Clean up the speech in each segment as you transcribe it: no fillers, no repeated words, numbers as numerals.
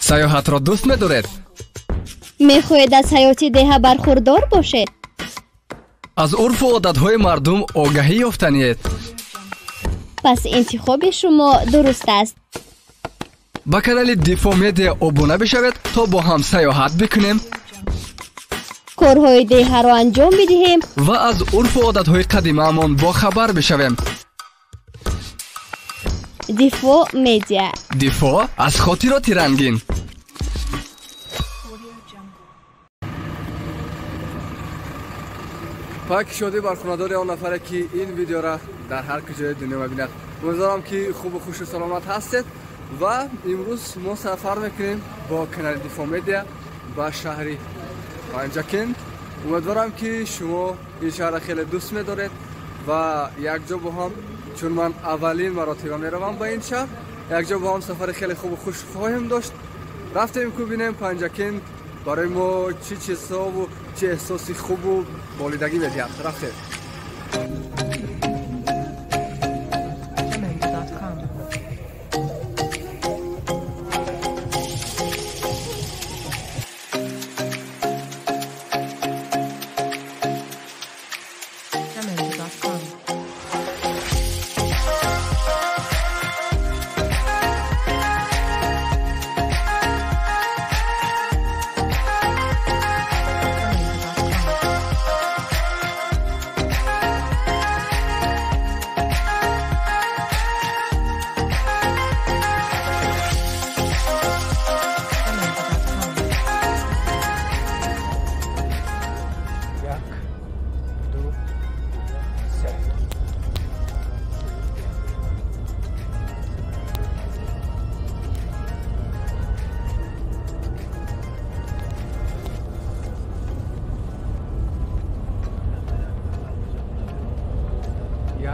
Саёҳатро дӯст медоред? Мехоҳед аз ҳаёти деҳа бархурдор бошед? Аз урфу одатҳои мардум огаҳӣ ёфтаниед? Пас интихоби шумо дуруст аст. Ба канали Дифо Медиа обуна бишавед, то бо ҳам саёҳат бикунем, корҳои деҳаро анҷом бидиҳем ва аз урфу одатҳои қадимаамон бохабар бишавем. Дифо Медиа. Дифо аз хотироти рангин. Пак шодӣ бар хонадори он нафаре, ки ин видеора дар ҳар куҷои дунё мебинад. Умедворам, ки хубу хушу саломат ҳастед ва имрӯз мо сафар мекунем бо канали Дифо Медиа ба шаҳри Панҷакент. Умедворам, ки шумо ин шаҳрро хеле дӯст медоред ва якҷо бо ҳам, чун ман аввалин маротиба меравам ба ин шаҳр, якҷо бо ҳам сафари хеле хубу хуш хоҳем дошт. Рафтем, ку бинем Панҷакент барои мо чӣ чизҳову чӣ эҳсоси хубу болидагӣ медиҳад. Рафтем.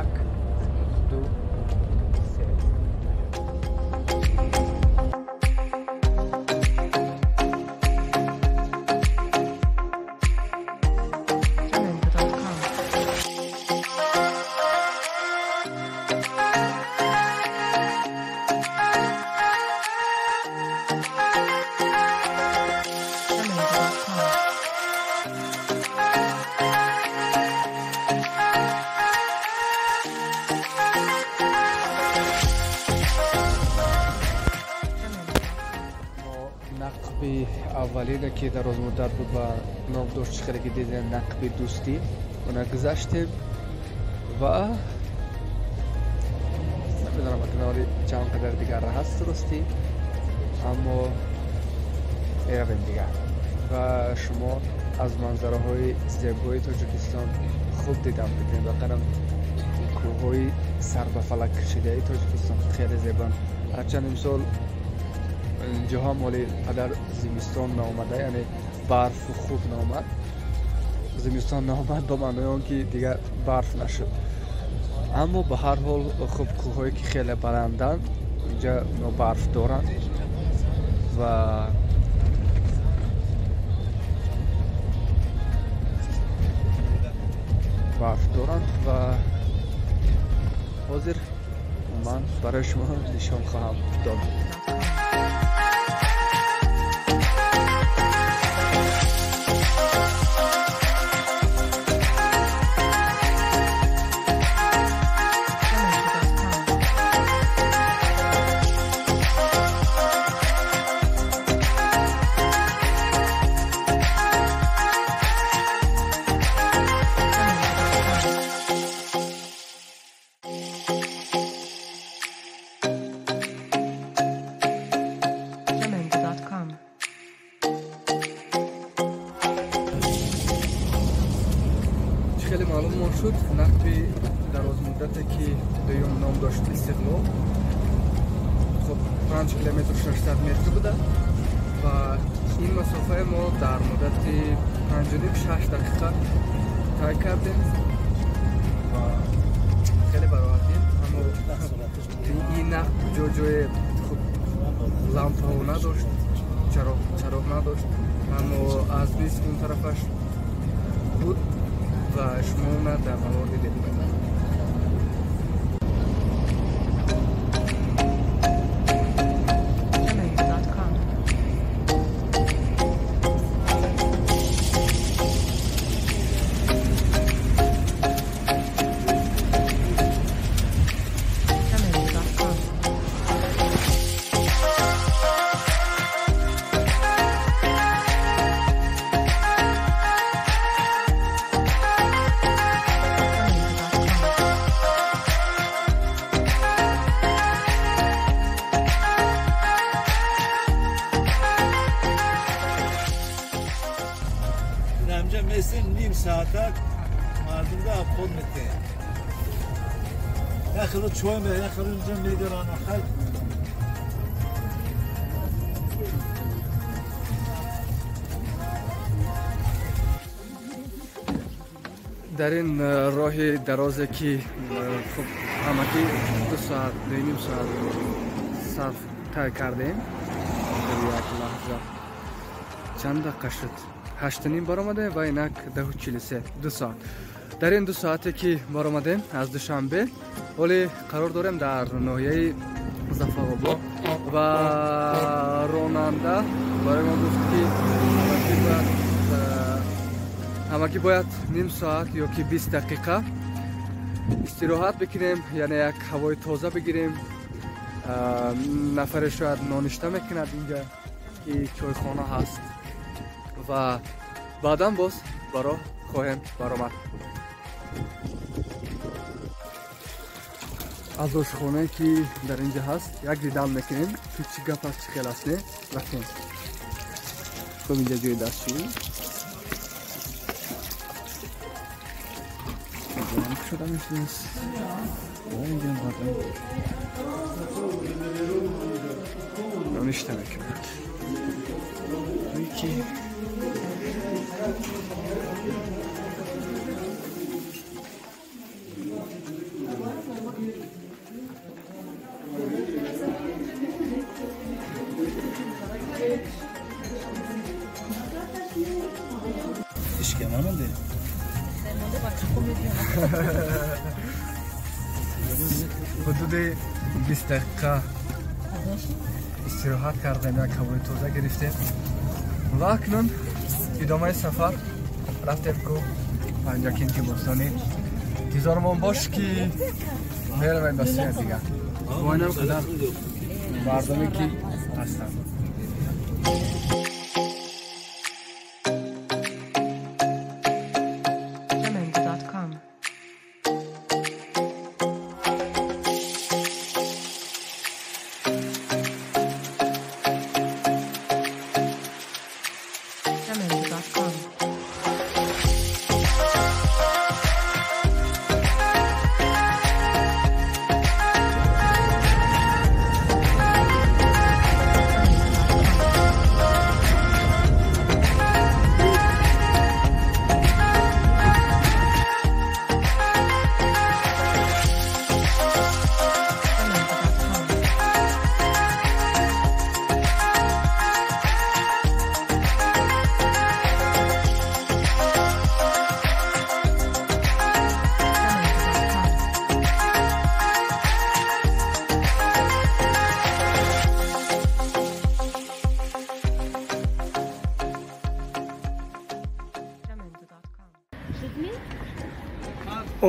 Як, ду, се. Нақби аввалине, ки дарозмуддат буд ва ном дошт, чӣ хеле ки дидем, нақби дӯстӣ, она гузаштем ва намедонам акнори чанд қадар дигар ҳаст дурустӣ, аммо меравем дигар ва шумо аз манзараҳои зебои Тоҷикистон хуб дидан мекунед. Воқеан кӯҳҳои сарбафалак кашидаи Тоҷикистон хеле зебоанд. Ҳарчанд имсол инҷоҳам ҳоли қадар зимистон наомада, яъне барфу хуб наомад. Зимистон наомад ба маънои он, ки дигар барф нашуд, аммо ба ҳар ҳол хуб кӯҳҳое, ки хеле баланданд, инҷа барф доранд ва барф доранд. Ва ҳозир ман барои шумо нишон хоҳам дод. Хеле маълум шуд, нақби дарозмуддате, ки дуюм ном дошт Истиқлол, хуб 5 километр 600 метр буда ва ин масофаи мо дар муддати 5,5-6 дақиқа тай кардем ва хеле бароҳатем. Аммо ин нақб ҷо ҷое хуб лампаҳо надошт, чароғ надошт, аммо аз бист он тарафаш буд ва шумо на дар навор дидед. Соата мардумда обход метем. Як хело чой ме, як хело инҷа медоранд. Хай дар ин роҳи дарозе ки хуб ҳамагӣ 2 соат, 2.5 соат сарф тай кардем, як лаҳза чанд дақиқа шуд? 8:30 баромадем ва инак 10:43, 2 соат. Дар ин 2 соате ки баромадем аз Душанбе, ҳоле қарор дорем дар ноҳияи Зафаробод ва ронанда барои мо гуфт ки ҳамагӣ бояд ним соат ё ки 20 дақиқа истироҳат бикунем, яъне як ҳавои тоза бигирем. Нафаре шояд ноништа мекунад инҷа ки чойхона ҳаст ва баъдан боз ба роҳ хоҳем баромад. Аз ошхонае ки дар инҷа ҳаст як дидан мекунем ки чӣ гап аст, чӣ хел аст. Не, рафтем. Хуб, инҷа ҷои дастшӯӣ шуда мешудааст. Инҷа мардум ноништа мекунад. Ки ишке намонде. Ҳудуди 20 дақиқа истироҳат кардем, як ҳавои тоза гирифтем ва акнун идомаи сафар рафтем ку Панҷакенти бостонӣ. Интизормон бош ки меравем ба сӯи дигар. Бо инам қадар мардуме ки ҳастанд.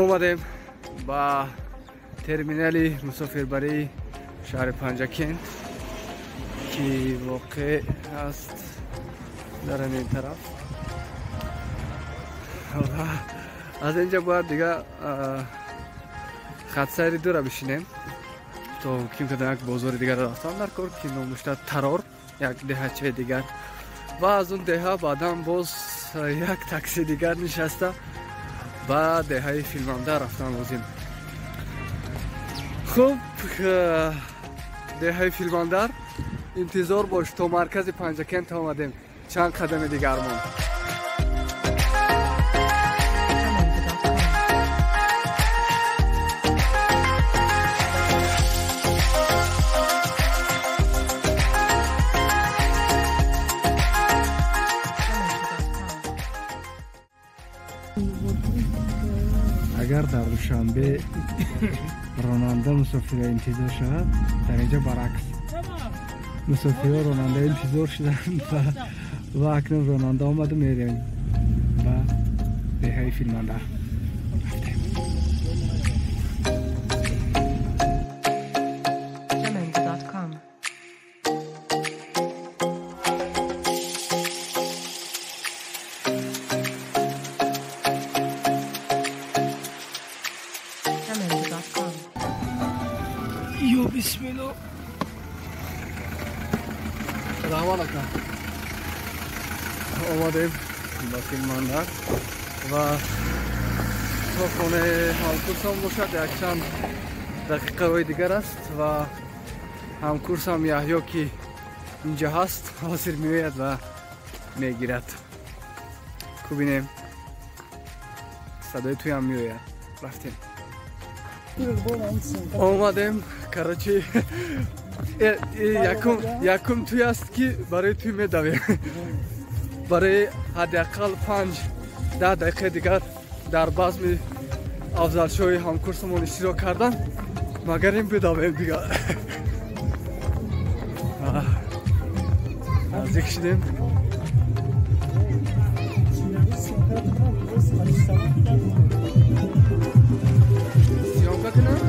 Омадем ба терминали мусофирбарии шаҳри Панҷакент ки воқеъ аст дар ҳамин тараф ва аз инҷа бояд дига хатсайри дура бишинем то ким кадом як бозори дигар рафтан дар кор ки номушта Тарор, як деҳачаи дигар ва аз он деҳа баъдан боз як такси дигар нишаста ба деҳаи Филмандар рафтан лозим. Хуб, деҳаи Филмандар интизор бош, то маркази Панҷакент омадем, чанд қадами дигар монд. Агар дар Душанбе ронанда мусофира интизор шавад, дар инҷо баръакс мусофиро ронанда интизор шуданд ва акнун ронанда омаду меравем ба деҳаи Филмандар. Рафтем. Бисмиллоҳ. Раҳмат ака. Омадем ба Филмандар. ва то хонаи ҳамкурсам бошад якчанд дақиқаҳои дигар аст ва ҳамкурсам Яҳё ки инҷа ҳаст ҳозир меояд ва мегирад. Кубинем, садои туям меояд. Рафтем, омадем. Короче, якум туй аст ки барои туй медавем. Барои ҳадди ақал 5-10 дақиқаи дигар дар базми Афзалшоҳи ҳамкурсамон иштирок кардан, магар ин бидавем дигар. Наздик шудем. Съёмка кунам?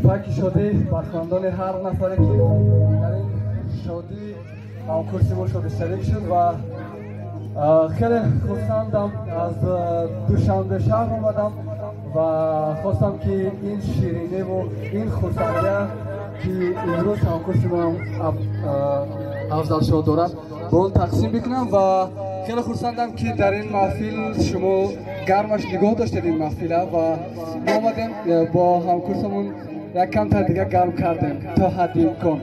Паки шодӣ бархандони ҳар нафаре ки дар ин шодӣ ҳамкурси мо шоди шарик шуд ва хеле хурсандам. Аз Душанбе шаҳр омадам ва хостам ки ин шириниву ин хурсандия ки имрӯз ҳамкурси мо Афзалшоҳ дорад бо он тақсим бикунам ва хеле хурсандам ки дар ин маҳфил шумо гармаш нигоҳ доштед ин маҳфила ва мо омадем бо ҳамкурсамон як камтар дигар гарм кардем то ҳадди имкон.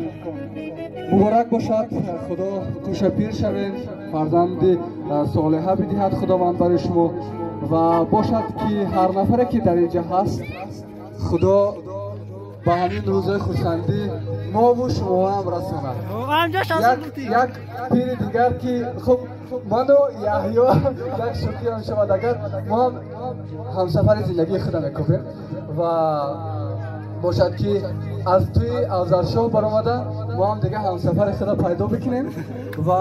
Муборак бошад, худо кӯшапир шавед, фарзанди солиҳа бидиҳад худованд барои шумо ва бошад ки ҳар нафаре ки дар инҷа ҳаст худо ба ҳамин рӯзҳои хурсандӣ мову шумоам расонад. Як пири дигар ки хуб ману Яҳё як шӯхиам шавад, агар мо ҳам ҳамсафари зиндагии худам мекунем ва бошад ки аз туи Афзалшоҳ баромада мо ҳам дигар ҳамсафари худа пайдо бикунем ва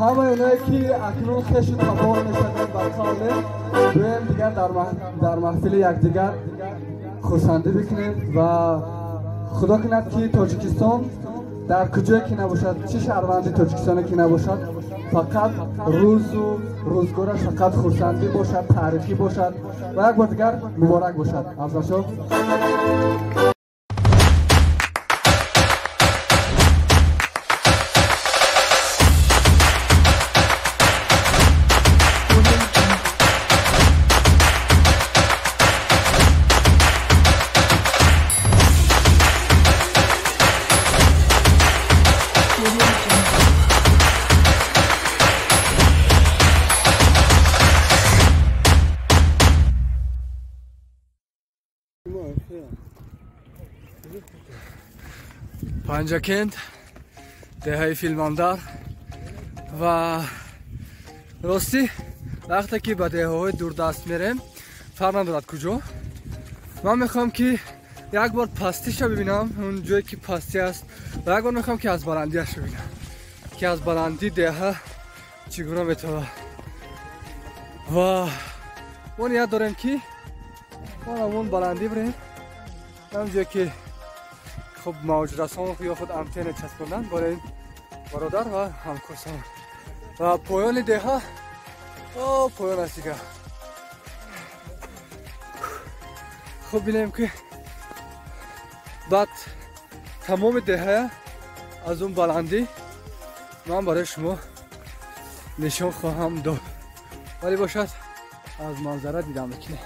ҳамаи оное ки акнун хешу табор мешавем ба қавле дуем дигар дар маҳфили якдигар хурсандӣ бикунем ва худо кунад ки Тоҷикистон дар куҷое ки набошад, чӣ шаҳрванди Тоҷикистоне ки набошад, фақат рӯзу рӯзгораш фақат хурсандӣ бошад, таърихӣ бошад ва як бор дигар муборак бошад. Афзалшоҳ. Панҷакент, деҳаи Филмандар. Ва ростӣ вақте ки ба деҳаҳои дурдаст мерем, фарқ надорад куҷо, ман мехоҳам ки як бор пастиша бибинам, он ҷое ки пастӣ аст, ва як бор мехоҳам ки аз баландиаш бибинам, ки аз баландӣ деҳа чӣ гуна метавад. Ва мо ният дорем ки мо ҳамон баландӣ бирем, ҳам ҷое ки хуб мавҷрасон ё худ антенна часпонданд барои бародар ва ҳамкурсон. Ва поёни деҳа поён аст дигар. Хуб бинем ки баъд тамоми деҳая аз он баландӣ ман барои шумо нишон хоҳам дод, вале бошад аз манзара дидам мекунем.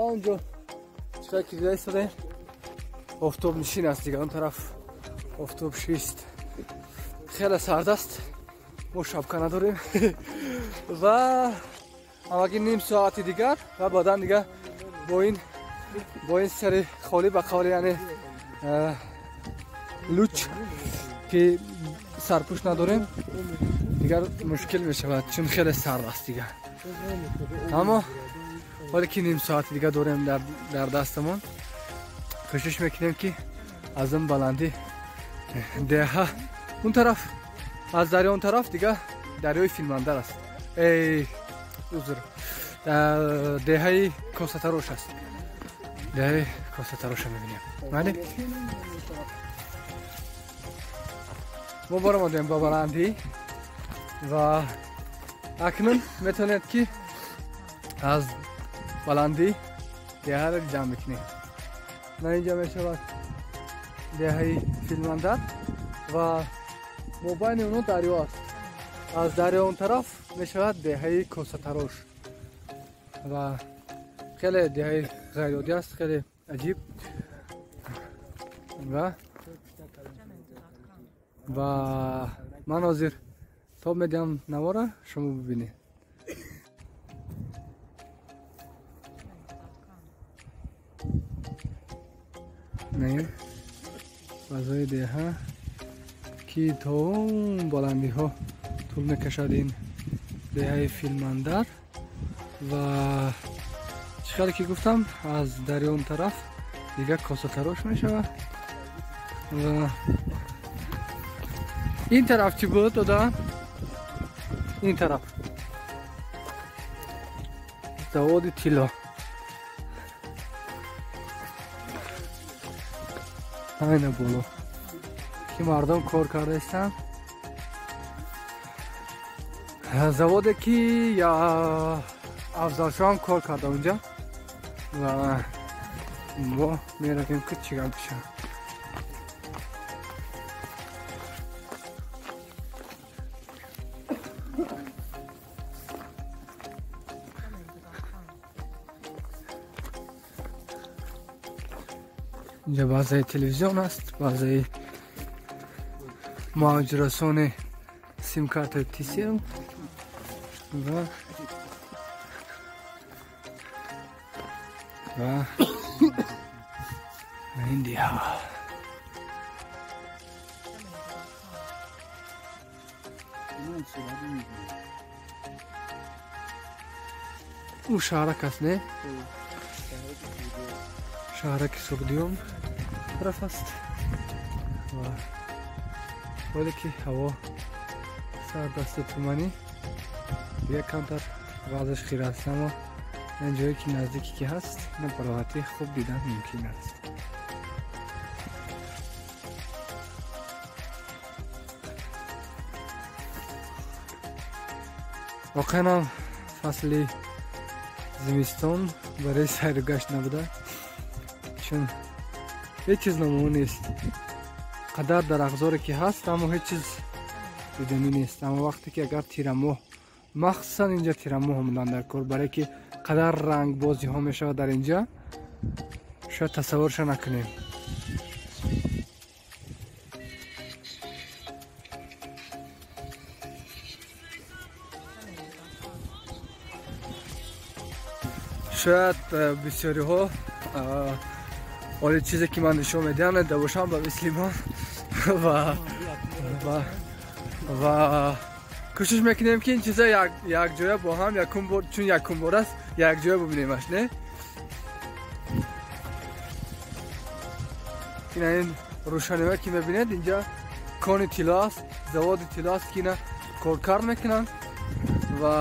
Он ҷо чиқар ки дида истодаем, офтобнишин аст дигар, он тараф офтоб шист, хеле сард аст, мо шапка надорем. Ва ҳамагӣ ним соати дигар ва баъдан дигар бо ин сари холӣ, ба қавли яъне луч ки сарпӯш надорем, дигар мушкил мешавад, чун хеле сард аст дигар. Аммо ҳоле ки ним соати дигар дорем дар дастамон, кӯшиш мекунем ки аз он баландӣ деҳа он тараф, аз дарё он тараф дигар дарёи Филмандар аст, узр, деҳаи Косатарош аст, деҳаи Косатароша мебинем. Бале, мо баромадем ба баландӣ ва акнун метавонед ки аз баландӣ деҳаро дидан мекунем. На инҷа мешавад деҳаи Филмандар ва мобайни оно дарё аст. Аз дарё он тараф мешавад деҳаи Косатарош ва хеле деҳаи ғайриоддӣ аст, хеле аҷиб. Ва ман ҳозир тоб медиҳам навора, шумо бибинед. Не, фазои деҳа ки то он баландиҳо тӯл мекашад ин деҳаи Филмандар. Ва чӣ хеле ки гуфтам, аз дарё он тараф дигар Косатарош мешавад. Ва ин тараф чӣ буд дода? Ин тараф заводи тилло. Айна боло ки мардум кор карда истанд, заводе ки Афзалшоҳам кор карда унҷа. Ва мо меравем ки чӣ гап бишавад. Инҷа баъзеи телевизион аст, баъзеи мавҷрасони симкартаи TCL ва ин деҳа. Ӯ шаҳрак аст, не? Шаҳраки Суғдиён тараф аст. Ва ҳоле ки ҳаво сард асту туманӣ, дигар камтар вазъаш хира аст, аммо ин ҷое ки наздике ки ҳаст, ина ба роҳатӣ хуб дидан мумкин аст. Воқеан ҳам фасли зимистон барои сайру гашт набуда, чун ҳеҷ чиз намуна нест. Қадар дарахтзоре ки ҳаст, аммо ҳеҷ чиз диданӣ нест. Аммо вақте ки агар тирамоҳ, махсусан инҷа тирамоҳ омадан дар кор, барое ки қадар рангбозиҳо мешавад дар инҷа, шояд тасаввурша накунем. Шояд бисёриҳо оли чизе ки ман нишон медиҳам надида бошам ба мисли ман ва кӯшиш мекунем ки ин чиза якҷоя бо ҳам якум бор, чун якум бор аст, якҷоя бубинемаш, не? Ина ин рӯшаниҳое ки мебинед, инҷа кони тилло аст, заводи тилло аст ки ина коркард мекунанд ва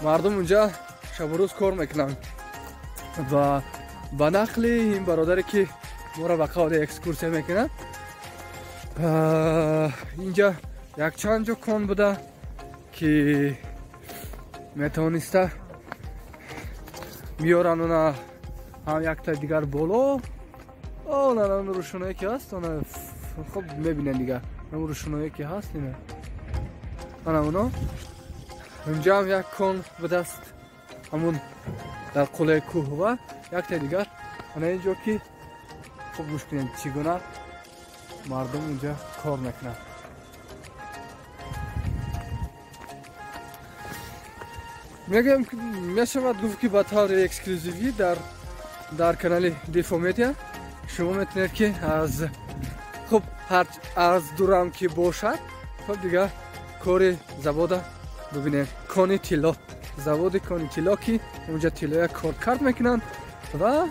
мардум унҷа шабу рӯз кор мекунанд. Ва ба нақли ин бародаре ки моро ба қавли экскурсия мекунад, инҷа якчанд ҷо кон буда ки метавониста биёранд она ҳам якта дигар боло, она рӯшоное ки ҳаст, она хоб мебинед дигар, ам рӯшоное ки ҳаст, ина ана оно унҷаам як кон будааст, ҳамун дар қуллаи кӯҳ, ва якта дигар ана инҷо ки хуб гӯш кунед чӣ гуна мардум унҷа кор мекунанд. Мегӯям, мешавад гуфт ки ба таври эксклюзивӣ дар канали Дифо Медиа шумо метавонед ки аз хуб ҳар аз дурам ки бошад, хуб дигар кори завода бубинед, кони тилло, заводи кони тилло ки унҷа тиллоя коркард мекунанд ва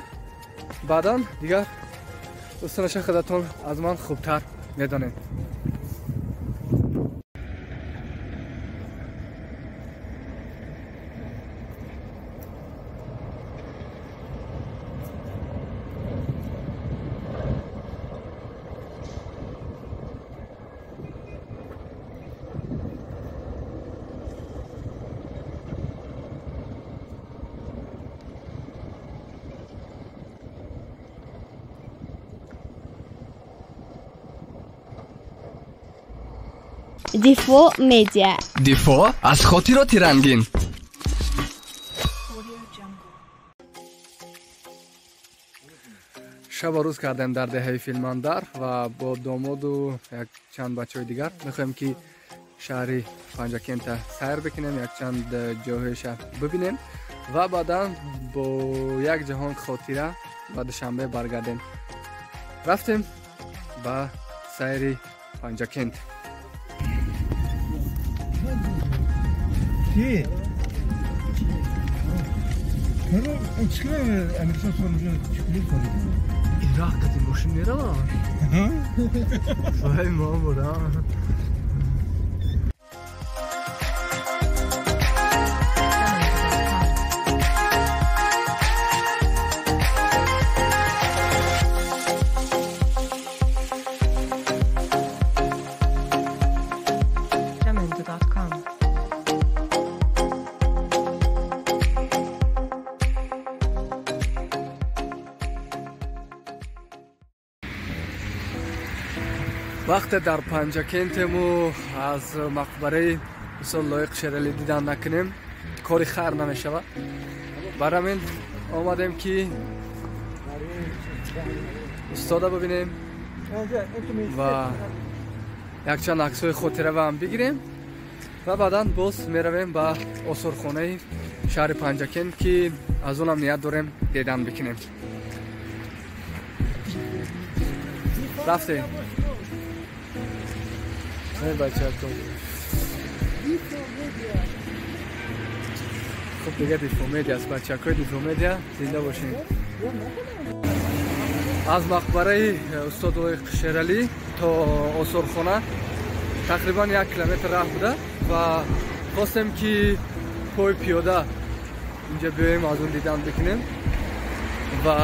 баъдан дигар дӯстонаша худатон аз ман хубтар медонед. Дифо Медиа. Дифо аз хотироти рангин. Шабу рӯз кардем дар деҳаи Филмандар ва бо домоду якчанд бачаҳои дигар мехоҳем ки шаҳри Панҷакента сайр бикунем, якчанд ҷойҳояша бибинем ва баъдан бо як ҷаҳон хотира ба Душанбе баргардем. Рафтем ба сайри Панҷакент. Чӣ? Ин раҳ қати мошин меравад? Вай мамура. Вақте дар Панҷакентему аз мақбараи устод Лоиқ Шералӣ дидан накунем, кори хайр намешавад. Бар ҳамин омадем ки устода бибинем ва якчанд аксҳои хотираваам бигирем ва баъдан боз меравем ба осорхонаи шаҳри Панҷакент ки аз онам ният дорем дидан бикунем. Рафтем. Бачако. Хуб дига Дифо Медиа аст, бачакои Дифо Медиа зинда бошед. Аз мақбараи устод Лоиқ Шералӣ то осорхона тақрибан 1 километр раҳ буда ва хостем ки пой пиёда инҷа биёем, аз он дидан бикунем ва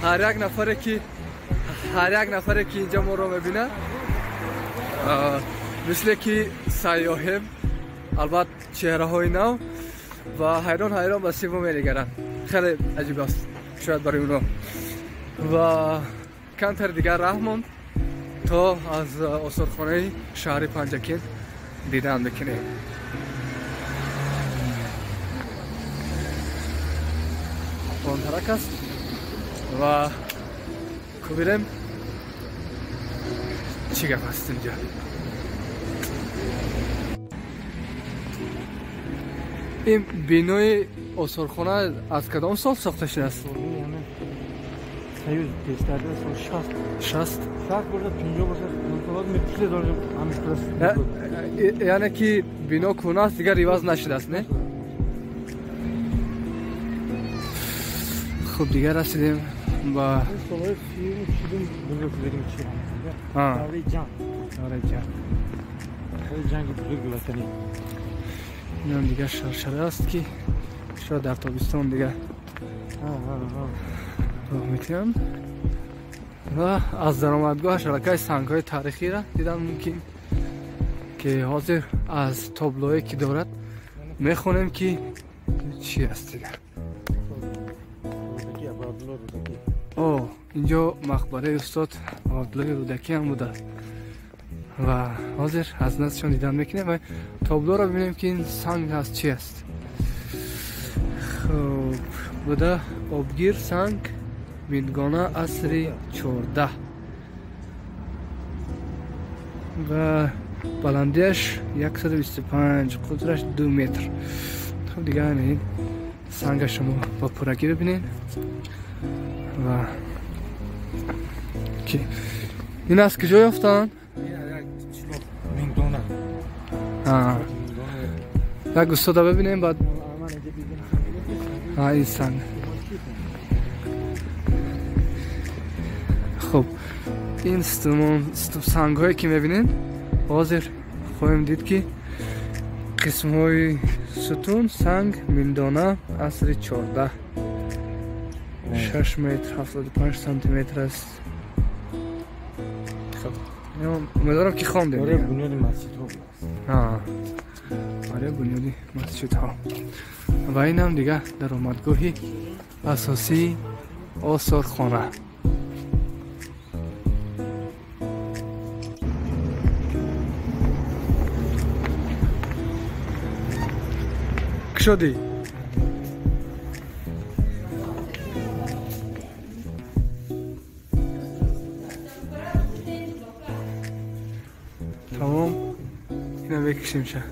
ҳар як нафаре ки инҷа моро мебинад, мисле ки сайёҳем, албат чеҳраҳои нав ва ҳайрон ҳайрон ба симо менигаранд. Хеле аҷиб аст шояд барои оно. Ва камтар дигар раҳ монд то аз осорхонаи шаҳри Панҷакент дидан бикунем. Понтарак аст ва кубирем чӣ гап аст инҷа. Ин бинои Осорхона аз кадом сол сохта шудааст? Союз пештар сол 60. 60? 60 бошад, 50 бошад, мепурсед ҳамиш кудааст. Яъне ки бино кӯҳна аст, дигар иваз нашудааст, не? Хуб, дигар расидем ба солҳои 30 бузург шудагӣ чи? Давраи ҷанг. Давраи ҷанг. Ҷанги бузурги ватанӣ. Инам дигар шаршара аст ки шояд дар тобистон дигар роҳ метиҳанд ва аз даромадгоҳаш аллакай сангҳои таърихиро дидан мумкин ки ҳозир аз таблое ки дорад мехонем ки чӣ аст дигар. О, инҷо мақбараи устод Абдуллои Рӯдакӣ ҳам будааст ва ҳозир аз наздшон дидан мекунем ва таблоро бибинем ки ин санг аст чӣ аст. Хуб, буда обгир санг мингона асри 14 ва баландиаш 125, қутраш 2 метр. Хуб, дигар ин санга шумо ба пуррагӣ бибинед ва ки ин аз куҷо ёфтанд? Мингдона. Як устода бибинем баъд ин санг. Хуб, ин сангҳое ки мебинед ҳозир хоҳем дид ки қисмҳои сутун санг миндона асри 14 6 метр 75 сантиметр аст. Хуб, умедворам ки хондем. Барои бунёди масҷидҳо будааст. Барои бунёди масҷидҳо. Ва инам дигар даромадгоҳи асосии осорхона. Кушодӣ? Тамом, ина мекушем ша.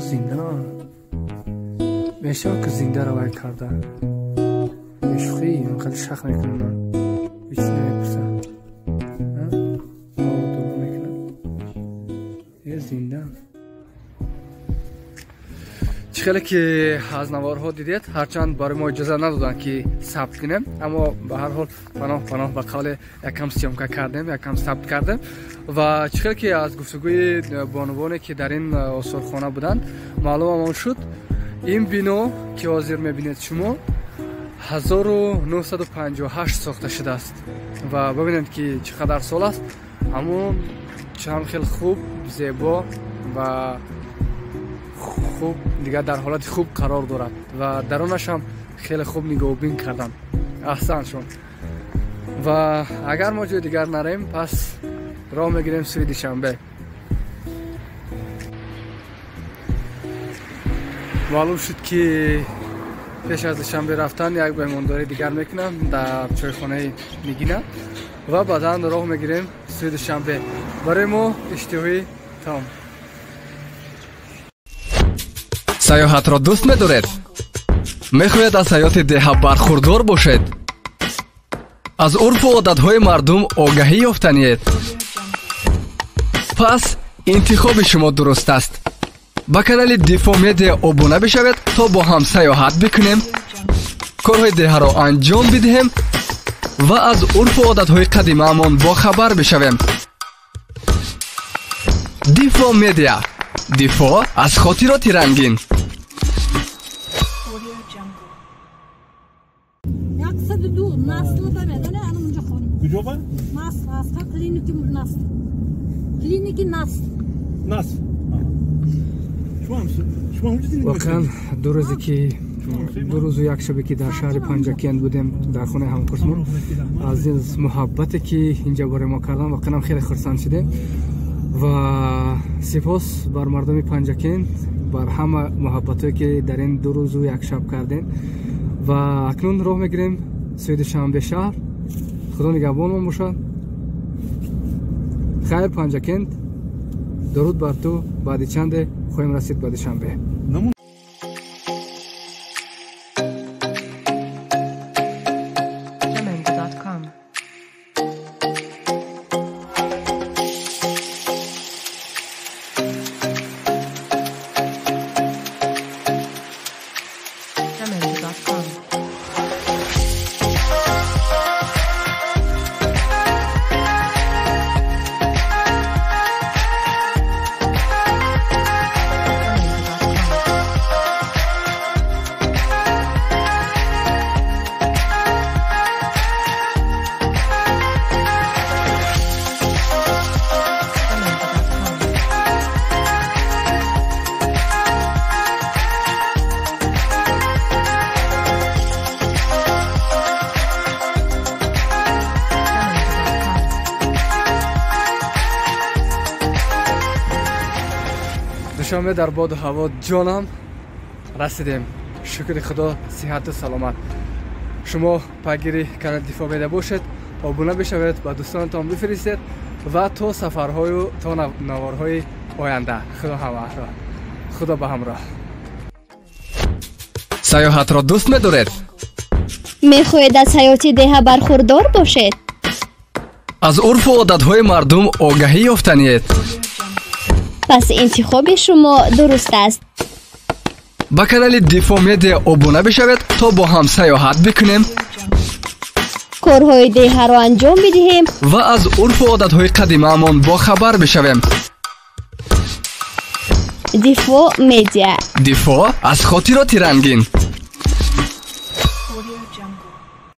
Зинда мешавад, ки зинда равай карда. Бешӯхӣ хеле шах мекунам, ҳеч намепурсам, мекунам. Зинда. Чӣ хеле ки аз наворҳо дидед, ҳарчанд барои мо иҷоза надоданд, ки сабт кунем, аммо ба ҳар ҳол паноҳ паноҳ ба қавле якам съёмка кардем, якам сабт кардем. Ва чӣ хеле ки аз гуфтугӯи бонувоне, ки дар ин осорхона буданд, маълумам шуд, ин бино, ки ҳозир мебинед шумо, 1958 сохта шудааст. Ва бибинед, ки чӣ қадар сол аст, аммо чанд хел хуб, зебо ва хуб дигар дар ҳолати хуб қарор дорад ва даронаш ҳам хеле хуб нигоҳубин карданд. Аҳсан шон. Ва агар мо ҷои дигар нарем, пас роҳ мегирем сӯи Душанбе. Маълум шуд, ки пеш аз Душанбе рафтан як меҳмондории дигар мекунам дар чойхонаи Нигина ва баъдан роҳ мегирем сӯи Душанбе. Барои мо иштиҳои том. Саёҳатро дӯст медоред? Мехоҳед аз ҳаёти деҳа бархурдор бошед? Аз урфу одатҳои мардум огаҳӣ ёфтаниед? Пас интихоби шумо дуруст аст. Ба канали Дифо Медиа обуна бишавед, то бо ҳам саёҳат бикунем, корҳои деҳаро анҷом бидиҳем ва аз урфу одатҳои қадимаамон бохабар бишавем. Дифо Медиа. Дифо аз хотироти рангин. Воқеан, 2 рӯзу як шабе, ки дар шаҳри Панҷакент будем, дар хонаи ҳамкурсмон, аз ин муҳаббате, ки инҷа барои мо кардан, воқеан хеле хурсанд шудем. Ва сипос бар мардуми Панҷакент, бар ҳама муҳаббатҳое, ки дар ин 2 рӯзу як шаб кардем. Ва акнун роҳ мегирем сӯи Душанбе шаҳр. Худо нигаҳбонмон бошад. Хайр, Панҷакент, дуруд бар ту. Баъди чанде хоҳем расид ба Душанбе. Душанбе дар боду ҳаво ҷонам расидем. Шукри Худо, сиҳату саломат. Шумо пайгири канали Дифо Медиа бошед, обуна бишавед, ба дӯстонатон бифиристед ва то сафарҳою то наворҳои оянда. Худо ҳамроҳ. Худо ба ҳамроҳ. Саёҳатро дӯст медоред? Мехоҳед аз ҳаёти деҳа бархурдор бошед? Аз урфу одатҳои мардум огаҳӣ ёфтаниед? Пас интихоби шумо дуруст аст. Ба канали Дифо Медиа обуна бишавед, то бо ҳам саёҳат бикунем, корҳои деҳаро анҷом бидиҳем ва аз урфу одатҳои қадимаамон бохабар бишавем. Дифо Медиа. Дифо аз хотироти рангин.